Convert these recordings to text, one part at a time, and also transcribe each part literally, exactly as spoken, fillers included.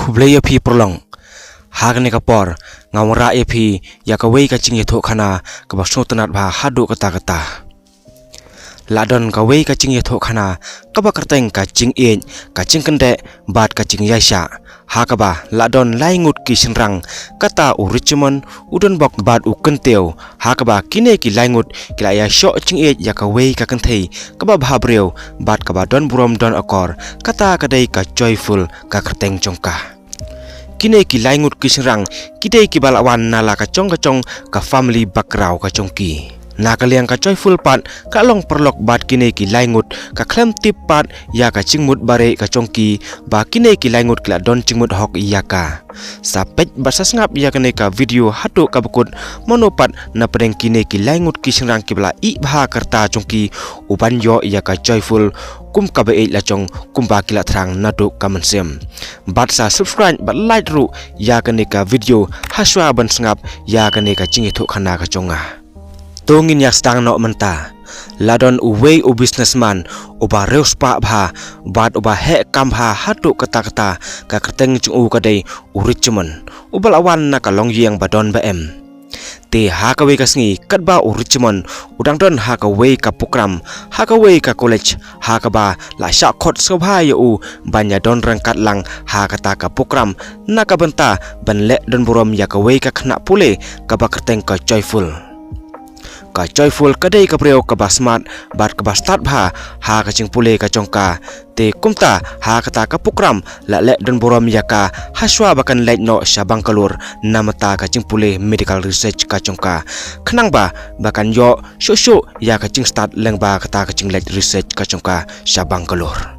Khublei ïa phi paralok. Ha kane ka por nga wanrah ïa phi ïa kawei ka jingïathuhkhana kaba sngewtynnat bha haduh katta katta. La don kawei ka jingïathuhkhana kaba kyrteng ka jingïeit, ka jingkyndeh bad ka jingïaishah, ha kaba la don lai ngut ki shynrang, kata u Richmond, u Donbok bad u Kyntiew, ha kaba kine ki lai ngut ki la ïashoh jingïeit ïa kawei ka kynthei kaba bhabriew bad kaba don burom don akor, kata ka dei ka Joyful ka kyrteng jong ka. Kine ki lai ngut ki shynrang ki dei kiba la wan na la ka jong ka jong ka family background ka jong ki. Na ka liang ka Joyful pat ka la long paralok bad kine ki lai ngut, ka khlem tip pat ïa ka jingmut bareh ka jong ki ba kine ki lai ngut ki la don jingmut hok ïa ka. Sa peit bad sa sngap ïa kane ka video haduh kaba kut, mano pat na pdeng kine ki lai ngut ki shynrang kiba la ïeh bha ka rta jong ki, u ban ïoh ïa ka Joyful kum kaba ïeit la jong kumba ki la thrang naduh ka mynsiem. Bad sa subscribe bad like ruh ïa kane ka video hashwa ban sngap ïa kane ka jingïathuhkhana ka jong nga. To ngin ïa sdang noh mynta. La don uwei u businessman uba riewspah bha bad uba heh kam bha haduh katta katta, ka kyrteng jong u ka dei u Richmond, uba la wan na ka longïing ba don ba em. Te ha kawei ka sngi katba u Richmond u dang don ha kawei ka program ha kawei ka college, ha kaba la shah khot sngewbha ïa u ban ïa don ryngkat lang ha kata ka program, na ka bynta ban leh don burom ïa kawei ka khynnah pule kaba kyrteng ka Joyful. Ka Joyful ka dei ka briew kaba smart bad kaba stad bha ha ka jingpule ka jong ka. Te kumta ha kata ka program la leh don burom ïa ka hashwa ba kan leit noh sha Bangalore namar ta ka jingpule medical research ka jong ka, khnang ba ba kan ïoh shuh shuh ïa ka jingstad lyngba kata ka jingleit research ka jong ka sha Bangalore.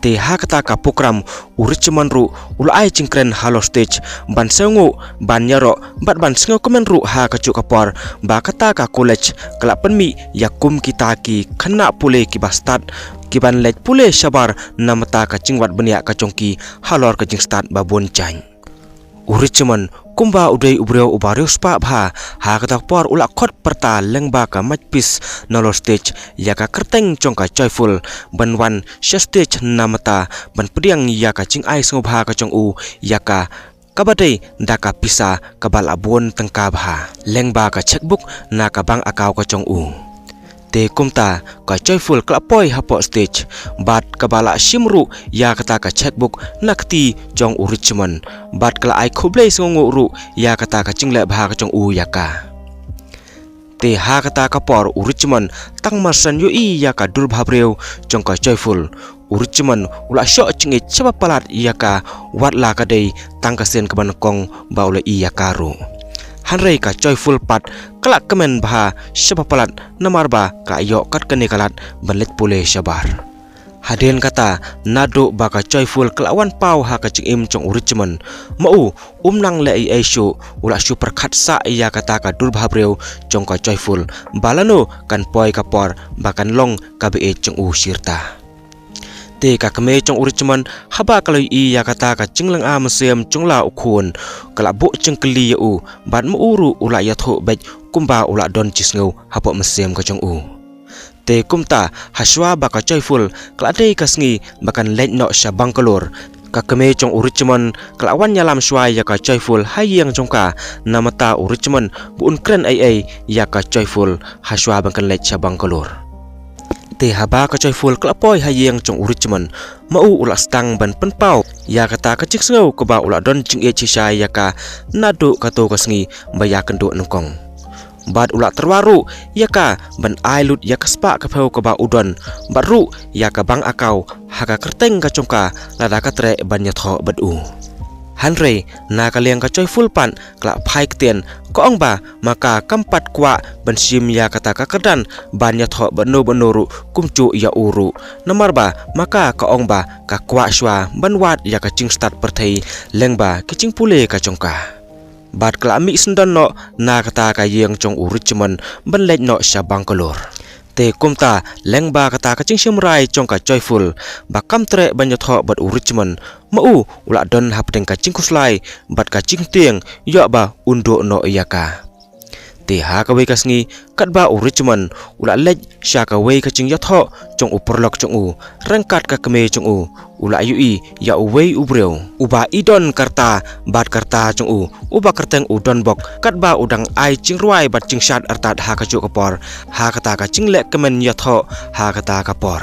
Te ha kata ka program u Richmond ruh u la ai jingkren halor stage ban sngewnguh, ban ïaroh bad ban sngewkmen ruh ha kajuh ka por ba kata ka college ka la pynmih ïa kum kita ki khynnah pule kiba stad, kiban leit pule shabar namar ta ka jingwad bniah ka jong ki halor ka jingstad ba bun jait. U Richmond kumba u dei u briew uba riewspah bha, ha kata ka por u la khot pyrta lyngba ka mike piece nalor stage ïa ka kyrteng jong ka Joyful ban wan sha stage namar ta ban pdiang ïa ka jingai sngewbha ka jong u ïa ka, kaba dei da ka pisa kaba la bun tyngka bha lyngba ka checkbook na ka bank account ka jong u. Te kumta ka Joyful ka la poi hapoh stage bad kaba la shim ruh ïa kata ka checkbook na kti jong u Richmond, bad ka la ai khublei sngewnguh ruh ïa kata ka jingleh bha ka jong u ïa ka. Te ha kata ka por u Richmond tang mar shen ïohi ïa ka dur bhabriew jong ka Joyful, u Richmond u la shoh jingïeit shaba palat ïa ka, wat la ka dei tang ka sien kaba nyngkong ba u la ïohi ïa ka ruh. Hynrei ka Joyful pat ka la kmen bha shaba palat namar ba ka la ïoh kat kane ka lad ban leit pule shabar. Hadien kata, naduh ba ka Joyful ka la wan paw ha ka jingim jong u Richmond, ma u um nang leh ei ei shuh, u la shu pyrkhat sah ïa kata ka dur bhabriew jong ka Joyful ba lano kan poi ka por ba kan long kaba ïeit jong u shirta. Te ka kmie jong u Richmond haba ka la ïohi ïa kata ka jinglynga mynsiem jong la u khun, ka la buh jingkylli ïa u, bad ma u ruh u la ïathuh beit kumba u la don jingsngew hapoh mynsiem ka jong u. Te kumta hashwa ba ka Joyful ka la dei ka sngi ba kan leit noh sha Bangalore, ka kmie jong u Richmond ka la wan ïalam shwa ïa ka Joyful ha ïing jong ka, namar ta u Richmond ba un kren ei ei ïa ka Joyful hashwa ba kan leit sha Bangalore. Te haba ka Joyful ka la poi ha ïing jong u Richmond, ma u u la sdang ban pynpaw ïa kata ka jingsngew kaba u la don jingïeit shisha ïa ka naduh kato ka sngi ba ïakynduh nyngkong. Bad u la tyrwa ruh ïa ka ban ai lut ïa ka spah ka phew kaba u don, bad ruh ïa ka bank account ha ka kyrteng ka jong ka lada ka treh ban ïathoh bad u. Hynrei na ka liang ka Joyful pat ka la phai ktien, ka ong ba ma ka kam pat kwah ban shim ïa kata ka kyrdan ban ïathoh bad no bad no ruh kumjuh ïa u ruh, namar ba ma ka ka ong ba ka kwah shwa ban wad ïa ka jingstad pyrthei lyngba ki jingpule ka jong ka. Bad ka la mih syndon noh na kata ka ïing jong u Richmond ban leit noh sha Bangalore. Te kumta lyngba kata ka jingshim rai jong ka Joyful ba kam treh ban ïathoh bad u Richmond, ma u u la don hapdeng ka jingkhuslai bad ka jingtieng ïoh ba un duh noh ïa ka. Te ha kawei ka sngi, katba u Richmond u la leit sha kawei ka jingïathoh jong u paralok jong u, ryngkat ka kmie jong u, u la ïohi ïa uwei u briew uba i don ka rta bad ka rta jong u, uba kyrteng u Donbok, katba u dang ai jingrwai bad jingshad artat ha kajuh ka por ha kata ka jingleh kmen ïathoh ha kata ka por.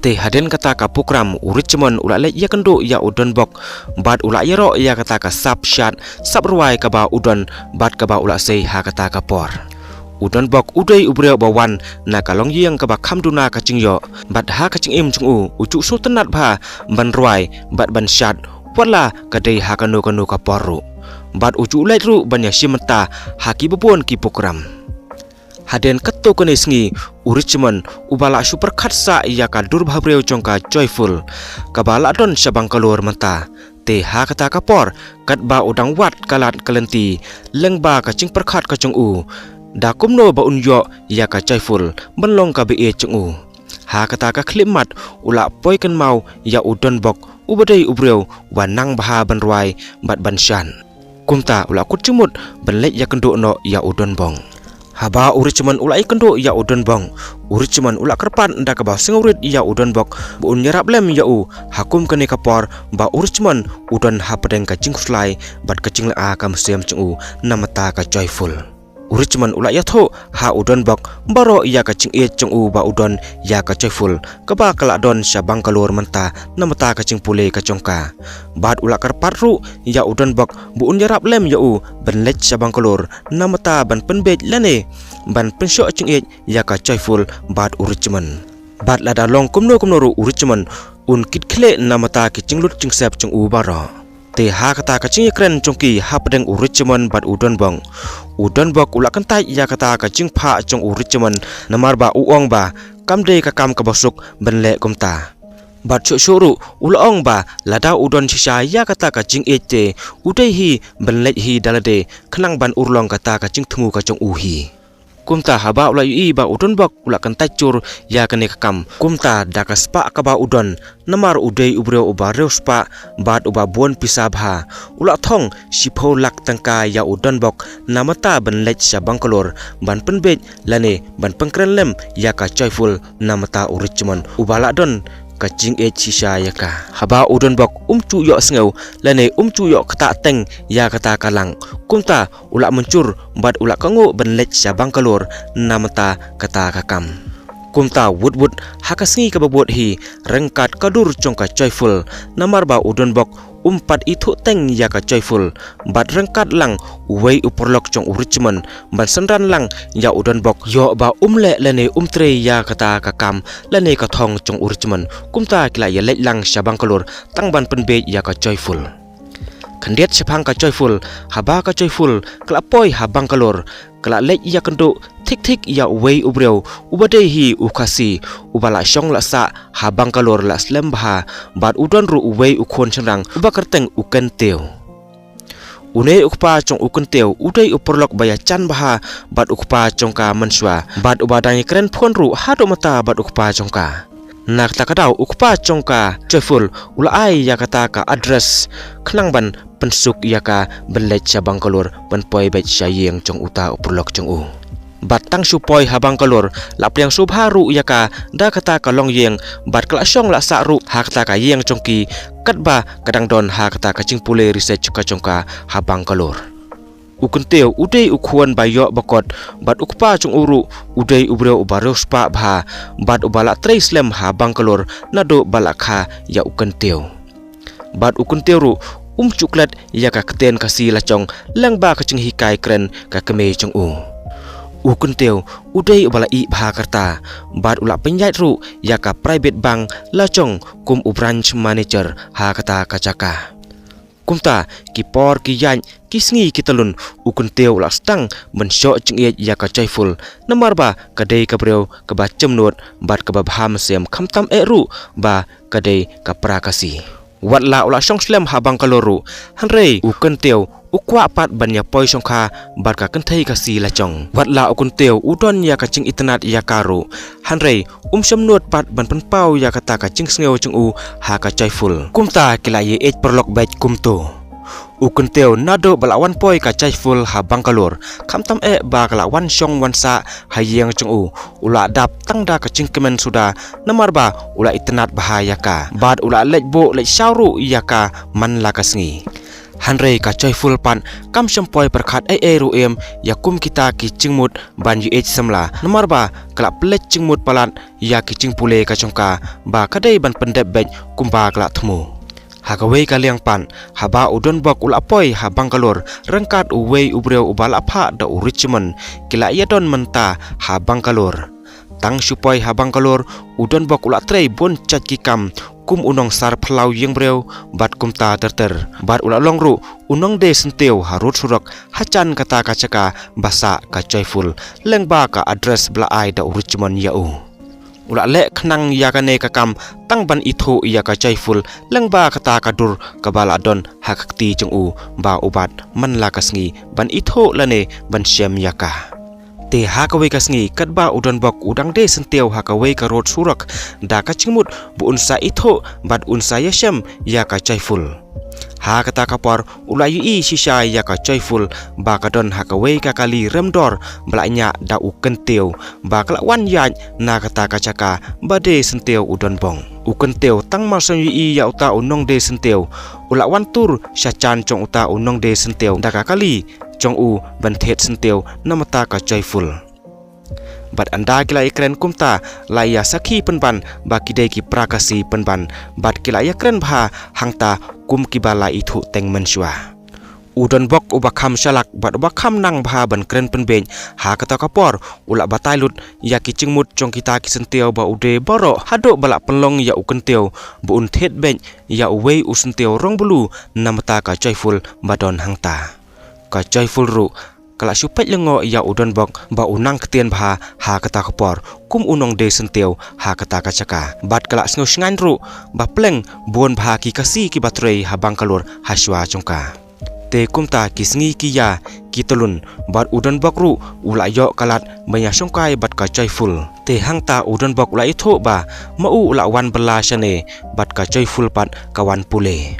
Te hadien kata ka prokram, u Richmond u la leit ïakynduh ïa u Donbok bad u la ïaroh ïa kata ka sap shad sap rwai kaba u don bad kaba u la sei ha kata ka por. U Donbok u dei u briew ba wan na ka longïing kaba kham duna ka jingïoh, bad ha ka jingim jong u, u ju sngewtynnad bha ban rwai bad ban shad, wat la ka dei ha kano kano ka por ruh. Bad u ju leit ruh ban ïashim bynta ha kiba bun ki prokram. Hadien katto katne sngi, u Richmond uba la shu pyrkhat sah ïa ka dur bhabriew jong ka Joyful, kaba la don sha Bangalore mynta. Te ha kata ka por, katba u dang wad ka lad ka lynti lyngba ka jingpyrkhat ka jong u, da kumno ba un ïoh ïa ka Joyful ban long ka baieit jong u. Ha kata ka khyllipmat, u la poi kynmaw ïa u Donbok, uba dei u briew uba nang bha ban rwai bad ban shad. Kumta u la kut jingmut ban leit ïakynduh noh ïa u Donbok. Haba u Richmond u la ïakynduh ïa u Donbok, u Richmond u la kyrpad da kaba sngewrit ïa u Donbok ba un ïarap lem ïa u ha kum kane ka por ba u Richmond u don hapdeng ka jingkhuslai bad ka jingleh ka mynsiem jong u namar ka Joyful. U Richmond u la ïathuh ha u Donbok baroh ïa ka jingïeit jong u ba u don ïa ka Joyful, kaba ka la don sha Bangalore mynta namar ka jingpule ka jong ka. Bad u la kyrpad ruh ïa u Donbok ba un ïarap lem ïa u ban leit sha Bangalore namar ban pynbeit lane ban pynshoh jingïeit ïa ka Joyful bad u Richmond. Bad lada long kumno kumno ruh, u Richmond un kit khlieh namar ki jinglut jingsep jong u baroh. Te ha kata ka jingïakren jong ki hapdeng u Richmond bad u Donbok, u Donbok u la kyntait ïa kata ka jingphah jong u Richmond, namar ba u ong ba kam dei ka kam kaba suk ban leh kumta. Bad shuh shuh ruh u la ong ba lada u don shisha ïa kata ka jingïeit te, u dei hi ban leit hi da lade khnang ban urlong kata ka jingthmu ka jong u hi. Kumta haba u la ïohi ba u Donbok u la kyntait jur ïa kane ka kam, kumta da ka spah kaba u don, namar u dei u briew uba riewspah bad uba bun pisa bha, u la thong shiphew lak tyngka ïa u Donbok namar ban leit sha Bangalore ban pynbeit lane ban pynkren lem ïa ka Joyful namar u Richmond uba la don ka jingïeit shisha ïa ka. Haba u Donbok um ju ïohsngew lane um ju ïoh ktah teng ïa kata ka lang, kumta u la mynjur bad u la kohnguh ban leit sha Bangalore namar kata ka kam. Kumta wut wut ha ka sngi kaba bud hi, ryngkat ka dur jong ka Joyful, namar ba u Donbok um pat ithuh teng ïa ka Joyful, bad ryngkat lang uwei u paralok jong u Richmond ban synran lang ïa u Donbok, ïoh ba um leh lane um trei ïa kata ka kam lane ka thong jong u Richmond. Kumta ki la ïaleit lang sha Bangalore tang ban pynbeit ïa ka Joyful. Khyndiat shaphang ka Joyful, haba ka Joyful ka la poi ha Bangalore, ka la leit ïakynduh thik thik ïa uwei u briew uba dei hi u Khasi, uba la shong la sah ha Bangalore la slem bha, bad u don ruh uwei u khun shynrang uba kyrteng u Kyntiew. Une u kpa jong u Kyntiew u dei u paralok ba ïajan bha bad u kpa jong ka mynshuwa, bad uba dang ïakren phone ruh haduh mynta bad u kpa jong ka. Na kata ka daw u kpa jong ka Joyful u la ai ïa kata ka address khnang ban pynsuk ïa ka ban leit sha Bangalore ban poi beit sha ïing jong uta u paralok jong u. Bad tang shu poi ha Bangalore, la pdiang sngewbha ruh ïa ka da kata ka longïing, bad ka la shong la sah ruh ha kata ka ïing jong ki, katba ka dang don ha kata ka jingpule research ka jong ka ha Bangalore. U Kyntiew u dei u khun ba ïoh ba kot, bad u kpa jong u ruh u dei u briew uba riewspah bha, bad uba la trei slem ha Bangalore naduh ba la kha ïa u Kyntiew. Bad u Kyntiew ruh um ju klet ïa ka ktien Khasi lajong lyngba ka jinghikai kren ka kmie jong u. U Kyntiew u dei uba la ïeit bha ka rta, bad u la pynïaid ruh ïa ka private bank lajong kum u branch manager ha kata ka jaka. Kumta ki por ki ïaid, ki sngi ki tyllun, u Kyntiew u la sdang ban shoh jingïeit ïa ka Joyful, namar ba ka dei ka briew kaba jemnud bad kaba bha mynsiem, khamtam eh ruh ba ka dei ka para Khasi. Wat la u la shong slem ha Bangalore ruh, hynrei u Kyntiew u kwah pat ban ïa poi shongkha bad ka kynthei Khasi lajong. Wat la u Kyntiew u don ïa ka jingitynnad ïa ka ruh, hynrei um shym nud pat ban pynpaw ïa kata ka jingsngew jong u ha ka Joyful. Kumta ki la ïeit paralok beit kumto. U Kyntiew naduh ba la wan poi ka Joyful ha Bangalore, khamtam eh ba ka la wan shong wan sah ha ïing jong u, u la dap tang da ka jingkmen suda, namar ba u la itynnad bha ïa ka. Bad u la leit buh leit shaw ruh ïa ka man la ka sngi. Hynrei ka Joyful pat kam shym poi pyrkhat ei ei ruh em ïa kum kita ki jingmut ban ïeit samla, namar ba ka la pynleit jingmut palat ïa ki jingpule ka jong ka ba ka dei ban pyndep beit kumba ka la thmu. Ha kawei ka liang pat, haba u Donbok u la poi ha Bangalore ryngkat uwei u briew uba la phah da u Richmond, ki la ïadon mynta ha Bangalore. Tang shu poi ha Bangalore, u Donbok u la trei bun jait ki kam kum u nongsar phyllaw ïing briew bad kumta ter ter. Bad u la long ruh u nongdie syntiew ha rud surok hajan kata ka jaka ba sah ka Joyful, lyngba ka address ba la ai da u Richmond ïa u. U la leh khnang ïa kane ka kam tang ban ithuh ïa ka Joyful lyngba kata ka dur kaba la don ha ka kti jong u ba u bat man la ka sngi ban ithuh lane ban shem ïa ka. Te ha kawei ka sngi katba u Donbok u dang die syntiew ha kawei ka rud surok da ka jingmut ba un sa ithuh bad un sa ïashem ïa ka Joyful. Ha kata ka por u la ïohi shisha ïa ka Joyful ba ka don ha kawei ka kali rem dor ba la ñiah da u Kyntiew ba ka la wan ïaid na kata ka jaka ba die syntiew u Donbok. U Kyntiew tang mar shu ïohi ïa uta u nongdie syntiew, u la wan tur sha jan jong uta u nongdie syntiew da ka kali jong u ban thied syntiew namar ta ka Joyful. Bad ynda ki la ïakren kumta, la ïa sakhi pynban ba ki dei ki para Khasi pynban, bad ki la ïakren bha hangta kum kiba la ithuh teng mynshuwa. U Donbok uba kham shalak bad uba kham nang bha ban kren pynbiej ha kata ka por, u la batai lut ïa ki jingmut jong kita ki syntiew ba u die baroh haduh ba la pynlong ïa u Kyntiew ba un thied beit ïa uwei u syntiew rong blue namar ta ka Joyful ba don hangta. Ka Joyful ruh ka la shu peit lyngngoh ïa u Donbok ba u nang ktien bha ha kata ka por kum u nongdie syntiew ha kata ka jaka. Bad ka la sngew shngaiñ ruh ba pleng bun bha ki Khasi kiba trei ha Bangalore ha shuwa jong ka. Te kumta ki sngi ki ïa ki tylun bad u Donbok ruh u la ïoh ka lad ban ïa shongkai bad ka Joyful. Te hangta u Donbok u la ithuh ba ma u u la wan bylla shane bad ka Joyful pat ka wan pule.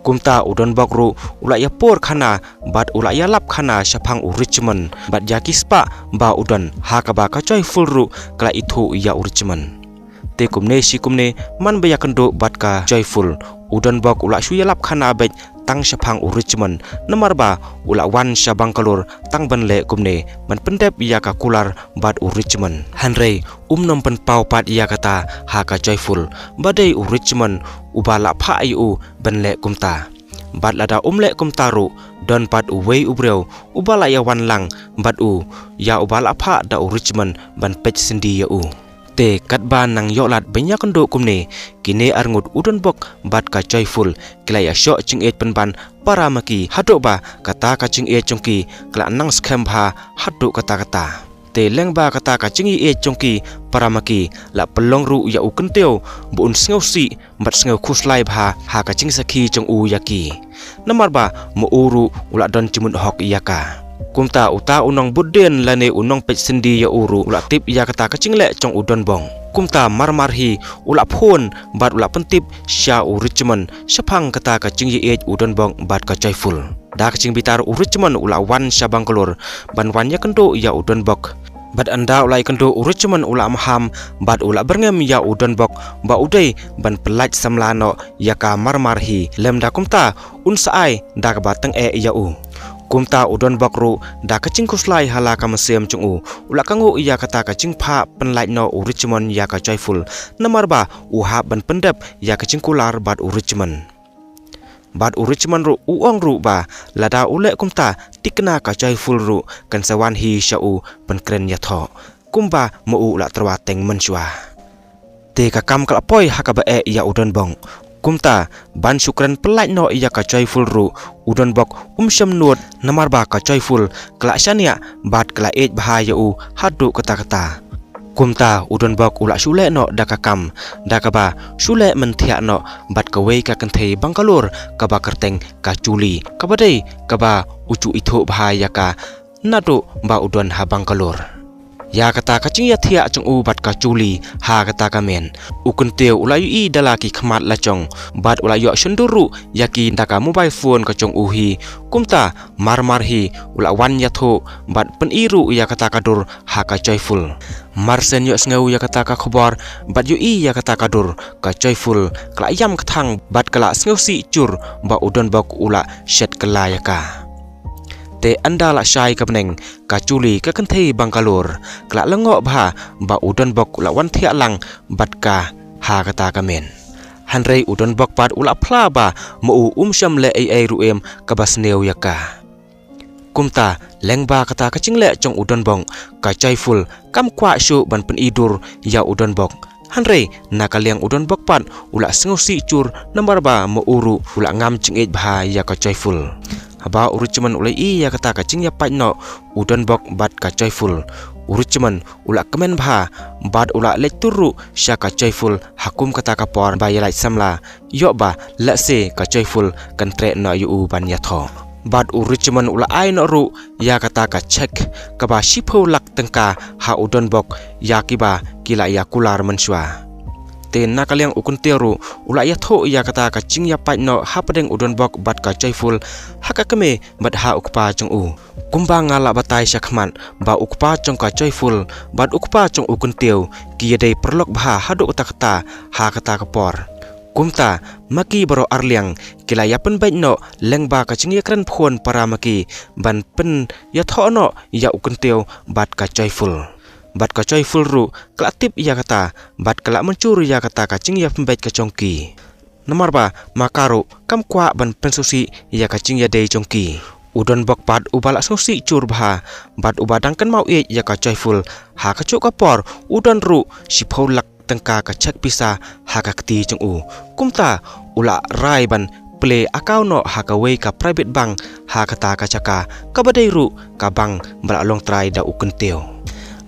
Kumta u Donbok ruh u la ïa pur khana bad u la ïa lap khana shaphang u Richmond bad ïa ki spah ba u don, ha kaba ka Joyful ruh ka la ithuh ïa u Richmond. Te kumne shi kumne man ba ïa kynduh bad ka Joyful, u Donbok u la shu ïa lap khana beit tang shaphang u Richmond, namar ba u la wan sha Bangalore tang ban leh kumne ban pyndep ïa ka kular bad u Richmond. Hynrei um nym pynpaw pat ïa kata ha ka Joyful ba dei u Richmond uba la phah ïa u ban leh kumta. Bad lada um leh kumta ruh, don pat uwei u briew uba la ïa wan lang bad u, ïa uba la phah da u Richmond ban peit syndi ïa u. Te katba nang ïoh lad ban ïa kynduh kumne, kine arngut u Donbok bad ka Joyful ki la ïa shoh jingïeit pynban para ma ki, haduh ba kata ka jingïeit jong ki ka la nang skhem bha haduh katta katta. Te lyngba kata ka jingïeit jong ki para ma ki, la pynlong ruh ïa u Kyntiew ba un sngewsih bad sngewkhuslai bha ha ka jingsakhi jong u ïa ki. Namar ba ma u ruh u la don jingmut hok ïa ka. Kumta uta u nongbud dien lane u nongpeit syndi ïa u ruh u la tip ïa kata ka jingleh jong u Donbok. Kumta marmar hi u la phone bad u la pyntip sha u Richmond shaphang kata ka jingïeit u Donbok bad ka Joyful. Da ka jingbitar u Richmond u la wan sha Bangalore ban wan ïa kynduh ïa u Donbok. Bad ynda u la ïa kynduh u Richmond u la maham bad u la byrngem ïa u Donbok ba u dei ban pyllait samla noh ïa ka marmar hi, lymda kumta un sa ai da kaba tyngeh ïa u. Kumta u Donbok ruh da ka jingkhuslai ha la ka mynsiem jong u, u la kohnguh ïa kata ka jingphah pynlait noh u Richmond ïa ka Joyful, namar ba u hap ban pyndep ïa ka jingkular bad u Richmond. Bad u Richmond ruh u ong ruh ba lada u leh kumta, thikna ka Joyful ruh kan sa wan hi sha u ban kren ïathoh kumba ma u u la tyrwa teng mynshuwa. Te ka kam ka la poi ha kaba eh ïa u Donbok. Kumta ban shu kren pyllait noh ïa ka Joyful ruh, u Donbok um shym nud, namar ba ka Joyful ka la shaniah bad ka la ïeit bha ïa u haduh katta katta. Kumta u Donbok u la shu leh noh da ka kam, da kaba shu leh mynthiah noh bad kawei ka kynthei Bangalore kaba kyrteng ka Julie, kaba dei kaba u ju ithuh bha ïa ka naduh ba u don ha Bangalore. ïa kata ka jingïathiah jong u bad ka Juli ha kata ka miet. U Kyntiew u la ïohi da la ki khmat la jong bad u la ïoh shon dur ruh ïa ki da ka mobile phone ka jong u hi. Kumta mar mar hi u la wan ïathuh bad pyni ruh ïa kata ka dur ha ka Joyful. Mar shen ïohsngew ïa kata ka khubor bad ïohi ïa kata ka dur, ka Joyful ka la ïam kthang bad ka la sngewsih jur ba u Donbok u la shet kylla ïa ka. Te ynda la shai ka bneng, ka Juli ka kynthei Bangalore ka la lyngngoh bha ba u Donbok u la wan thiah lang bad ka ha kata ka miet. Hynrei u Donbok pat u la phla ba ma u um shym leh ei ei ruh em kaba sniew ïa ka. Kumta lyngba kata ka jingleh jong u Donbok, ka Joyful kam kwah shuh ban pyni dur ïa u Donbok. Hynrei na ka liang u Donbok pat u la sngewsih jur namar ba ma u ruh u la ngam jingïeit bha ïa ka Joyful. Haba u Richmond u la ïohi ïa kata ka jingïapait noh u Donbok bad ka Joyful, u Richmond u la kmen bha bad u la leit tur ruh sha ka Joyful ha kum kata ka por ba ïa lait samla, ïoh ba lehse ka Joyful kan treh noh ïa u ban ïathoh. Bad u Richmond u la ai noh ruh ïa kata ka cheque kaba shiphew lak tyngka ha u Donbok ïa kiba ki la ïa kular mynshuwa. Te na ka liang u Kyntiew ruh u la ïathuh ïa kata ka jingïapait noh hapdeng u Donbok bad ka Joyful ha ka kmie bad ha u kpa jong u. Kumba nga la batai shakhmat ba u kpa jong ka Joyful bad u kpa jong u Kyntiew ki ïadei paralok bha haduh katta katta ha kata ka por. Kumta ma ki baroh arliang ki la ïa pynbeit noh lyngba ka jingïakren phone para ma ki ban pynïathoh noh ïa u Kyntiew bad ka Joyful. Bad ka Joyful ruh ka la tip ïa kata bad ka la mynjur ïa kata ka jingïapynbeit ka jong ki. Namar ba ma ka ruh kam kwah ban pynsngewsih ïa ka jingïadei jong ki. U Donbok pat uba la sngewsih jur bha bad uba dang kynmaw ïeit ïa ka Joyful, ha kajuh ka por u don ruh shiphew lak tyngka ka cheque pisa ha ka kti jong u. Kumta u la rai ban plie account noh ha kawei ka private bank ha kata ka jaka kaba dei ruh ka bank ba la long trai da u Kyntiew.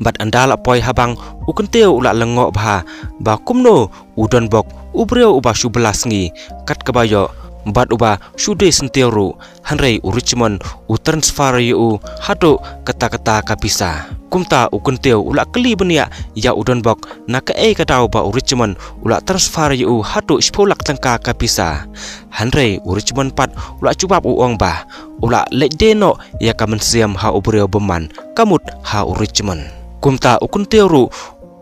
Bad ynda la poi ha bank, u Kyntiew u la lyngngoh bha ba kumno u Donbok u briew uba shu bylla sngi kat kaba ïoh bad uba shu die syntiew ruh, hynrei u Richmond u transfer ïa u haduh katta katta ka pisa. Kumta u Kyntiew u la kylli bniah ïa u Donbok na kaei ka daw ba u Richmond u la transfer ïa u haduh shiphew lak tyngka ka pisa. Hynrei u Richmond pat u la jubab u ong ba u la leit die noh ïa ka mynsiem ha u briew bymman, ka mut ha u Richmond. Kumta u Kyntiew ruh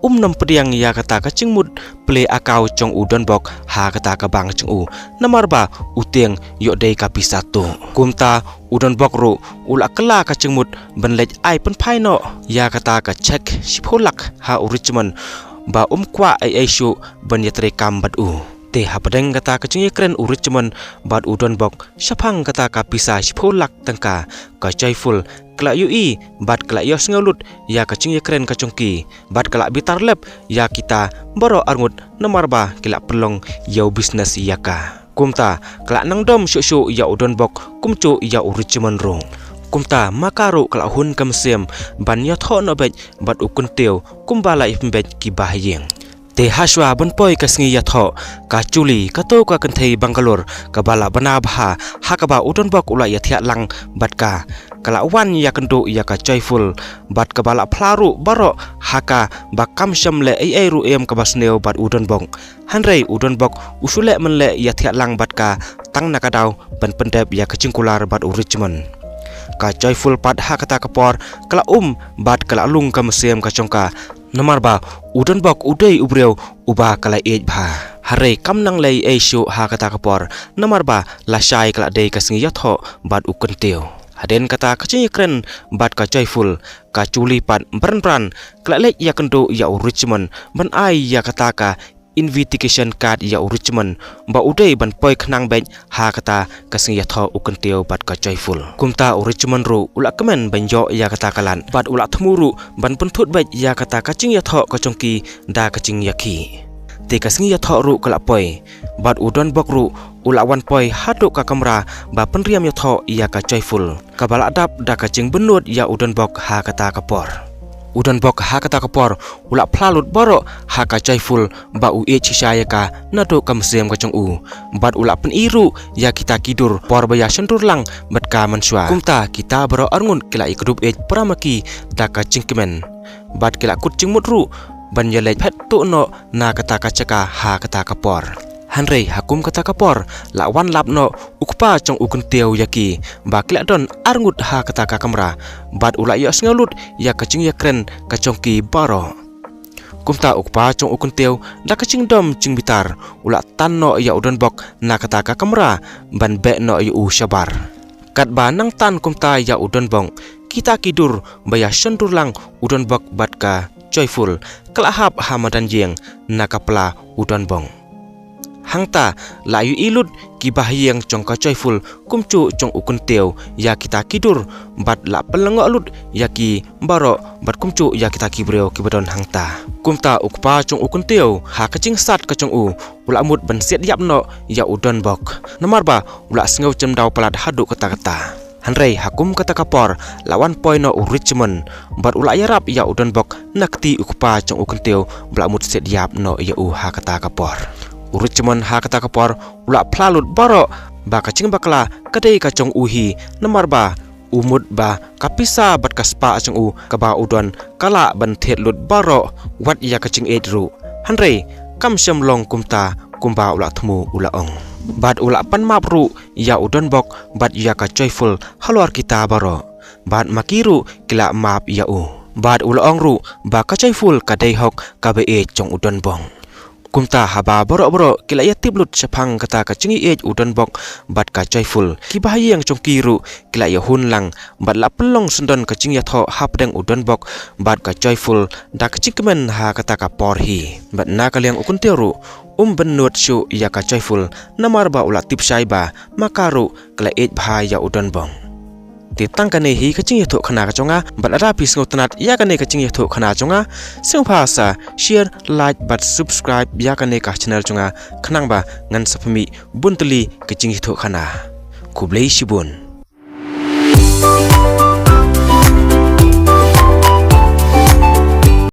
um nym pdiang ïa kata ka jingmut plie account jong u Donbok ha kata ka bank jong u, namar ba u tieng ïoh dei ka pisa tuh. Kumta u Donbok ruh u la kylla ka jingmut ban leit ai pynphai noh ïa kata ka cheque shiphew lak ha u Richmond ba um kwah ei ei shuh ban ïatreikam bad u. Te hapdeng kata ka jingïakren u Richmond bad u Donbok shaphang kata ka pisa shiphew lak tyngka, ka Joyful ka la ïohi bad ka la ïohsngew lut ïa ka jingïakren ka jong ki bad ka la bitar lep ïa kita baroh arngut namar ba ki la pynlong ïa u business ïa ka. Kumta ka la nang dom shuh shuh ïa u Donbok kumjuh ïa u Richmond ruh. Kumta ma ka ruh ka la hun ka mynsiem ban ïathoh noh beit bad u Kyntiew kumba la ïapynbeit ki bahaïing. Te hashwa ban poi ka sngi ïathoh, ka Juli, kato ka kynthei Bangalore kaba la bna bha ha kaba u Donbok u la ïathiah lang bad ka, ka la wan ïakynduh ïa ka Joyful bad kaba la phla ruh baroh ha ka ba kam shym leh ei ei ruh em kaba sniew bad u Donbok. Hynrei u Donbok u shu leh mynleh ïathiah lang bad ka tang na ka daw ban pyndep ïa ka jingkular bad u Richmond. Ka Joyful pat ha kata ka por ka la um bad ka la lung ka mynsiem ka jong ka, namar ba u Donbok u dei u briew uba ka la ïeit bha. Hynrei kam nang leh ei ei shuh ha kata ka por namar ba lashai ka la dei ka sngi ïathoh bad u Kyntiew. Hadien kata ka jingïakren bad ka Joyful, ka Juli pat bran bran ka la leit ïakynduh ïa u Richmond ban ai ïa kata ka invitation card ïa u Richmond ba u dei ban poi khnang beit ha kata ka sngi ïathoh u Kyntiew bad ka Joyful. Kumta u Richmond ruh u la kmen ban ïoh ïa kata ka lad bad u la thmu ruh ban pynthut beit ïa kata ka jingïathoh ka jong ki da ka jingïakhih. Te ka sngi ïathoh ruh ka la poi bad u Donbok ruh u la wan poi haduh ka kamra ba pynriam ïathoh ïa ka Joyful, kaba la dap da ka jingbynnud ïa u Donbok ha kata ka por. U Donbok ha kata ka por u la phla lut baroh ha ka Joyful ba u ïeit shisha ïa ka naduh ka mynsiem ka jong u bad u la pyni ruh ïa kita ki dur por ba ïa shon dur lang bad ka mynshuwa. Kumta kita baroh arngut ki la ïakdup ïeit para ma ki da ka jingkmen. Bad ki la kut jingmut ruh ban ïaleit phet tuh noh na kata ka jaka ha kata ka por. Hynrei ha kum kata ka por la wan lap noh u kpa jong u kyntiew ïa ki ba ki la don arngut ha kata ka kamra, bad u la ïohsngew lut ïa ka jingïakren ka jong ki baroh. Kumta u kpa jong u kyntiew da ka jingdom jingbitar u la tan noh ïa u Donbok na kata ka kamra ban beh noh ïa u shabar. Katba nang tan kumta ïa u Donbok, kita ki dur ba ïa shon dur lang u Donbok bad ka Joyful ka la hap ha madan ïing na ka pla u Donbok. Hangta la ïohi lut ki bahaïing jong ka Joyful kumjuh jong u kyntiew ïa kita ki dur, bad la pynlyngngoh lut ïa ki baroh bad kumjuh ïa kita ki briew kiba don hangta. Kumta u kpa jong u kyntiew ha ka jingsat ka jong u, u la mut ban siat ïap noh ïa u Donbok, namar ba u la sngew jemdaw palat haduh katta katta. Hynrei ha kum kata ka por la wan poi noh u Richmond, bad u la ïarap ïa u Donbok na kti u kpa jong u kyntiew ba la mut siat ïap noh ïa u ha kata ka por. U Richmond ha kata ka por u la phla lut baroh ba ka jingbakla ka dei ka jong u hi, namar ba u mut ba ka pisa bad ka spah jong u kaba u don ka lah ban thied lut baroh, wat ïa ka jingïeit ruh. Hynrei kam shym long kumta kumba u la thmu, u la ong. Bad u la pan map ruh ïa u Donbok bad ïa ka Joyful halor kita baroh. Bad ma ki ruh ki la map ïa u. Bad u la ong ruh ba ka Joyful ka dei hok kaba ïeit jong u Donbok. Kumta haba baroh baroh ki la ïatip lut shaphang kata ka jingïeit u Donbok bad ka Joyful, ki bahaïing jong ki ruh ki la ïahun lang, bad la pynlong syndon ka jingïathoh hapdeng u Donbok bad ka Joyful da ka jingkmen ha kata ka por hi. Bad na ka liang u kyntiew ruh um bynnud shuh ïa ka Joyful, namar ba u la tip shai ba ma ka ruh ka la ïeit bha ïa u Donbok. Te tang kane hi ka jingïathuhkhana ka jong nga, bad lada phi sngewtynnat ïa kane ka jingïathuhkhana jong nga, sngewbha sa share, like bad subscribe ïa kane ka channel jong nga, khnang ba ngan sa pynmih bun tylli ka jingïathuhkhana. Khublei shibun.